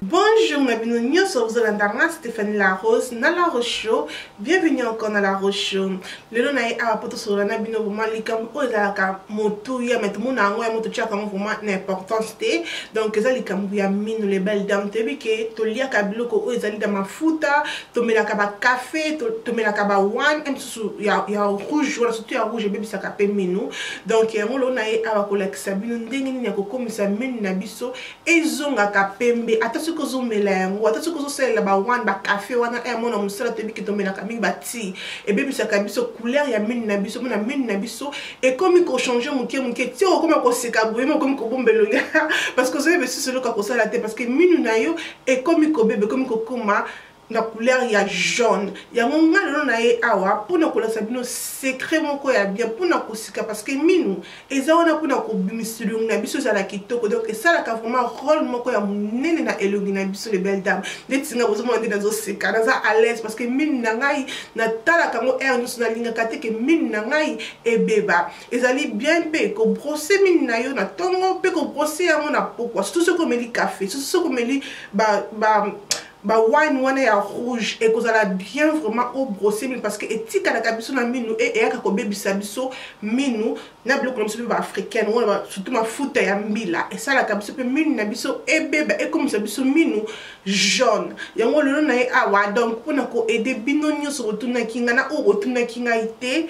Bonjour na bino nyonso bozolanda nga Stéphanie La Rose na La Rose Show. Bienvenue encore na La Rose Show. Lelo na ye awa po tosolola na bino vraiment likambo oyo ezalaka motuya mais tomona yango yango totiaka yango vraiment na importance te. Donc eza likambo ya mino les belles dames. Toyebi ke toliaka biloko oyo ezali na mafuta, tomelaka ba café, tomelaka ba wine, mosusu ya rouge wana surtout ya rouge ebebisaka pe mino. Donc yango lelo na ye awa kolakisa bino ndenge nini ya kokomisa mino na biso ezongaka pembe. Ata soki ozomela yango, ata soki ozosalela ba wine, ba café wana, mona mosala toyebi ke tomelaka mingi ba ti ebebisaka biso couleur ya mino na biso. Mona mino na biso ekomi kochanger moke moke, ti okoma koseka boye, okomi kobomba elongi parce que ozoyeba lisusu eloko ya kosala te, parce que mino na yo ekomi kobeba, ekomi kokoma na couleur ya jaune. Yango nga lelo na ye awa mpona kolakisa bino secret moko ya bien mpona kosika, parce que minu eza wana mpona kobimisa elongi na biso ezala kitoko. Donc esalaka vraiment rôle moko ya monene na elongi na biso les belles dames. Neti nga bozomona nde nazoseka, naza à l'aise parce que minu na ngai natalaka yango heure nyonso, nalingaka te ke minu na ngai ebeba. Ezali bien mpe kobrosser minu na yo na ntongo mpe kobrosser yango na pokwa, surtout soki omeli café, surtout soki omeli ba wine wana ya rouge, ekozala bien vraiment obrosser minu parce que etikalaka biso na minu e eyaka kobebisa biso minu na biloko na biso mpe baafricaine wana, surtout mafuta ya mbila esalaka biso mpe minu na biso ebeba, ekomisa biso minu jaune. Yango lelo na ye awa donc mpona koaider bino nyonso botunaki ngai na oyo botunaki ngai te: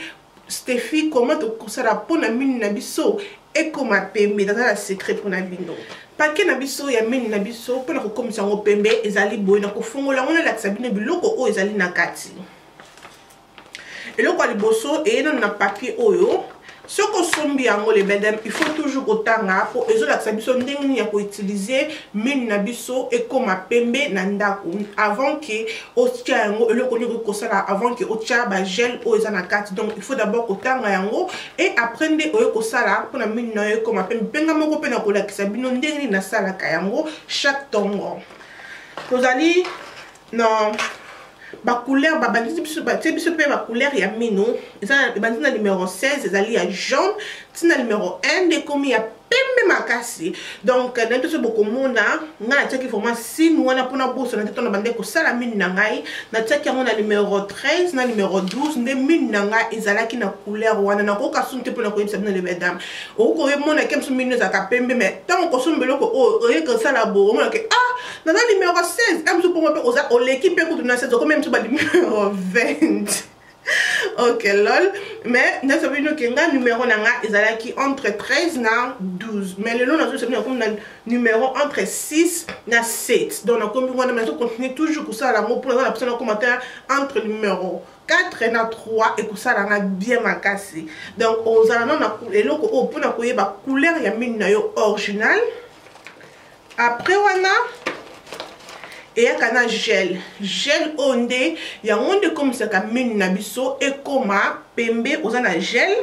Stephi, comment tokosala mpona minu na biso ekoma pembe? Naza na secret mpona bino. Paquet na biso ya minu na biso mpona kokomisa yango pembe ezali boye. Na kofongola yango, nalakisa bino biloko oyo ezali na kati. Eloko ya liboso eye nano na papier oyo. Soki osombi yango, les belles dames, il faut toujours kotanga mpo ezolakisa biso ndenge nini ya koutiliser minu na biso ekóma pembe na ndako. Avant ke otia yango eloko nini okoki kosala, avant ke otia bagel oyo eza na kati, donc il faut d'abord kotanga yango et après nde oyo kosala mpona minu na yo ekóma pembe. Mpe nga moko mpe na kolakisa bino ndenge nini nasalaka yango chaque ntongo. Tozali na bacouleur, babandisi biso, batie biso mpe bacouleur ya mino. Eza ebandi na numéro 16, ezali ya jaune, ntina numéro 1 nde ekomi ya pembe makasi. Donc nayebi te so bokomona ngai natiaki vraiment signe wana mpona bosana te. Ntongo bande kosala minu na ngai, natiaki yango na numéro 13 na numéro 12 nde minu na ngai ezalaki na couleur wana. Nakoka suni te mpona koyebisa bino, les belles dames, okoki koyemona ke mosu minu ezalaka pembe, mais ntango kosomba eloko oyo oye kosala boye, omonake: ah, naza numéro 16 mosu mpongo mpe oza oleki mpe kutu na 16, okomi mosu ba numéro 20. Ok, lol. Mais nazo bino ke nga numéro na nga ezalaki entre 13 na 12, mais lelo nazo bino nakomi na numéro entre 6 na 7. Donc nakomi wana, mais nazo continuer toujours kosala yango mpona naza na mposa nakoma te entre numéro 4 na 3, ekosala nga bien makasi. Donc ozala nano na eloko oyo mpona koyeba couleur ya minu na yo original. Après wana eyaka na gel. Gel oyo nde yango nde ekomisaka minu na biso ekoma pembe. Oza na gel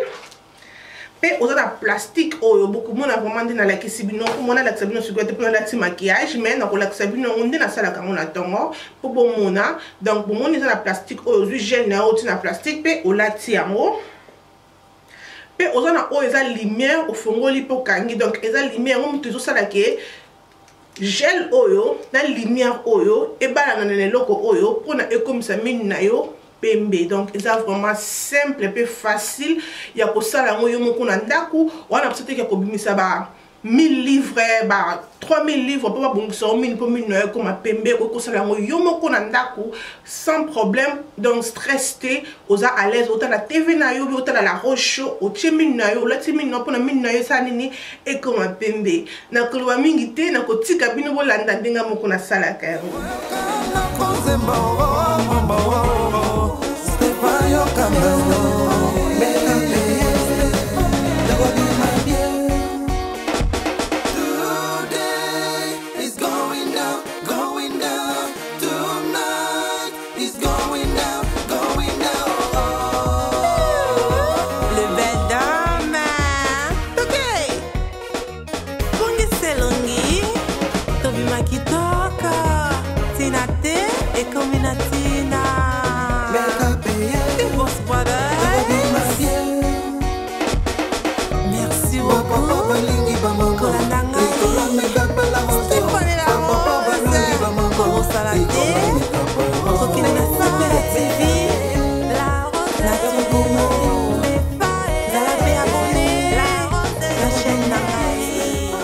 mpe oza na plastique oyo bokomona vraiment nde nalakisi bino. Komona nalakisa bino sikoyo te mpona nalati maquillage, mais nakolakisa bino yango nde nasalaka yango na ntongo mpo bomona. Donc bomoni eza na plastique oyo, ozwi gel na yo, oti na plastique mpe olati yango, mpe oza na oyo eza lumière, ofongoli mpe okangi. Donc eza lumière yango moto ezosala ke gel oyo na lumière oyo ebalana na eloko oyo mpona ekomisa minu na yo pembe. Donc eza vraiment simple mpe facile ya kosala yango yo moko na ndako wana. Biso teke ya kobimisa ba 1000 livres, ba 3000 livres mpo babongisa yo minu mpo minu na yo ekoma pembe. Okoki kosala yango yo moko na ndako sans problème, donc stress te, oza à l'aise, otala TV na yo, otala La Rose Show, otie minu na yo, olati minu na yo mpona minu na yo esala nini? Ekoma pembe. Nakoloba mingi te, nakotika bino bolanda ndenge moko nasalaka yango. It's going down, going down. Tonight it's going down, going down. Les belles dames. Ok. Bongisa elongi, tobima kitoko, ntina te ekomi na ntina. Make up, yeah. TV na Congo. Zala pe abonné na chaîne na ngai.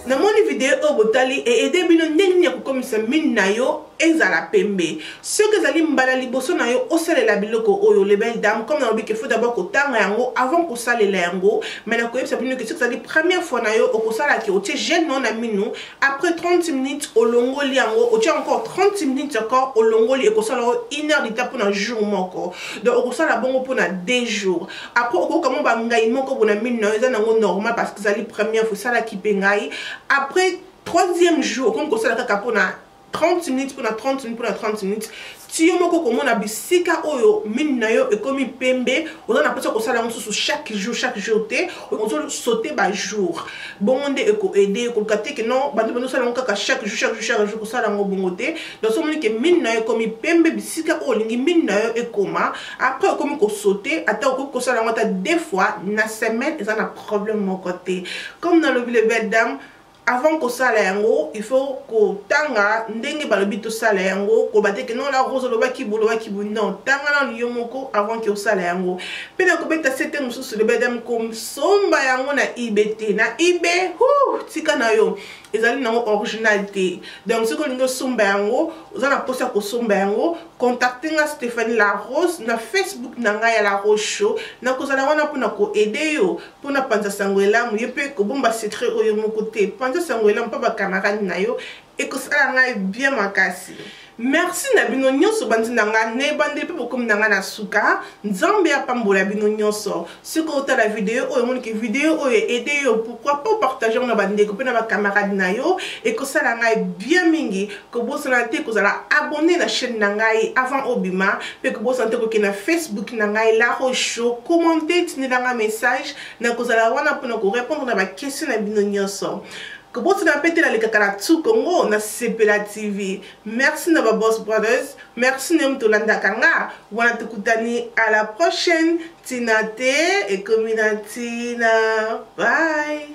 Namoni video oyo botali eaider bino ndenge nini ya kokomisa minu na yo ezala pembe. Soki ezali mbala liboso na yo osalela biloko oyo, les belles dames, comme nalobi ke faut d'abord kotanga yango avant kosalela yango, mais nakoyebisa bino ke soki ezali première fois na yo, okosala ke otie gel na yo na minu, après 30 minutes olongoli yango, otie encore 30 minutes encore olongoli, ekosala yo une heure de temps mpona jour moko. Donc okosala bongo mpona 2 jours. Après okoyoka mwa bangai moko bona minu na yo, eza nango normal parce que ezali première fois, esalaki mpe ngai. Après troisième jour okomi kosala kaka mpona 30 minutes, mpona 30 minutes, mpona 30 minutes, ti yo moko komona bisika oyo minu na yo ekomi pembe. Oza na mposa kosala yango mosusu chaque jour, chaque jour te, ozosauter bajour. Bongo nde ekoaider. Koluka te ke non, bando bando osala yango kaka chaque jour, chaque jour, chaque jour, kosala yango bongo te. Donc so omoni ke minu na yo ekomi pembe bisika oyo olingi minu na yo ekoma, après okomi kosauter. Ata okoki kosala yango ata deux fois na semaine, eza na problème moko te. Comme nalobi, les belles dames, avant kosala yango, il faut kotanga ndenge balobi tosala yango. Koloba te ke non, la Rose olobaki bo, olobaki bo. Non, tanga nanu yo moko avant ke osala yango. Mpe na kobeta sete mosusu, les belles dames, kosomba yango na eBay te. Na eBay, tika na yo, ezali nango original te. Donc soki olingi osomba yango, oza na mposa kosomba yango, contacte nga Stéphanie La Rose na Facebook na ngai ya La Rose Show. Nakozala wana mpona koaider yo, mpona panza sango elamu. Ye mpe kobomba secret oyo moko te, panza sango elamu mpo bacamarade na yo, ekosala ngai bien makasi. Merci na bino nyonso bandi na nga na ebandeli mpe bokomi na nga na suka. Nzambe apambola bino nyonso. Soki otala video oyo, omoniki video oyo aider yo, pourquoi pas partage yango na bandeko mpe na bacamarade na yo, ekosala ngai bien mingi. Kobosana te kozala abonné na chaîne na ngai avant obima, mpe kobosana te kokende na Facebook na ngai La Rose Show, commente, tindela nga message, nakozala wana mpona korépondre na baquestion na bino nyonso. Kobosana mpe te, nalekaka na Tu Congo na Sepela TV. Merci na baboss brothers, merci na yo moto olandaka nga wana. Tokutani à la prochaine. Ntina te ekomi na ntina. Bye.